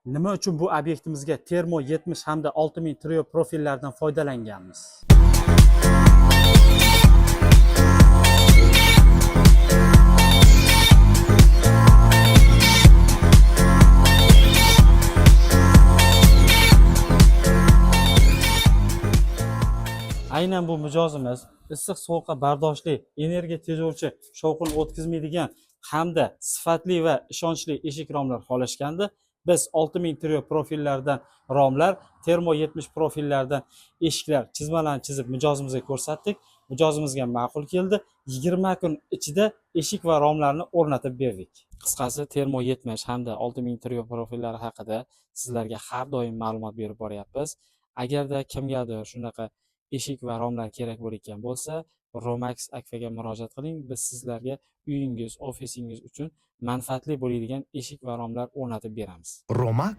Nima uchun bu obyektimizga Termo 70 hamda 6000 trio profillaridan foydalanganmiz? Aynan bu mijozimiz issiq sovuqqa bardoshli, energiya tejovchi, shovqin o'tkazmaydigan hamda sifatli va ishonchli eshik romlar xohlashgandi. Biz 6000 trio profillaridan romlar, Termo 70 profillaridan eshiklar chizmalarni chizib mijozimizga ko'rsatdik. Mijozimizga ma'qul keldi. 20 kun ichida eshik va romlarni o'rnatib berdik. Qisqasi, Termo 70 hamda 6000 trio profillari haqida sizlarga har doim ma'lumot berib boryapmiz. Agarda kimgadir shunaqa eshik va romlar kerak bo'layotgan bo'lsa, Romax Akfaga murojaat qiling. Biz sizlarga uyingiz, ofisingiz uchun manfaatli bo'ladigan eshik va romlar o'rnatib beramiz. Romax.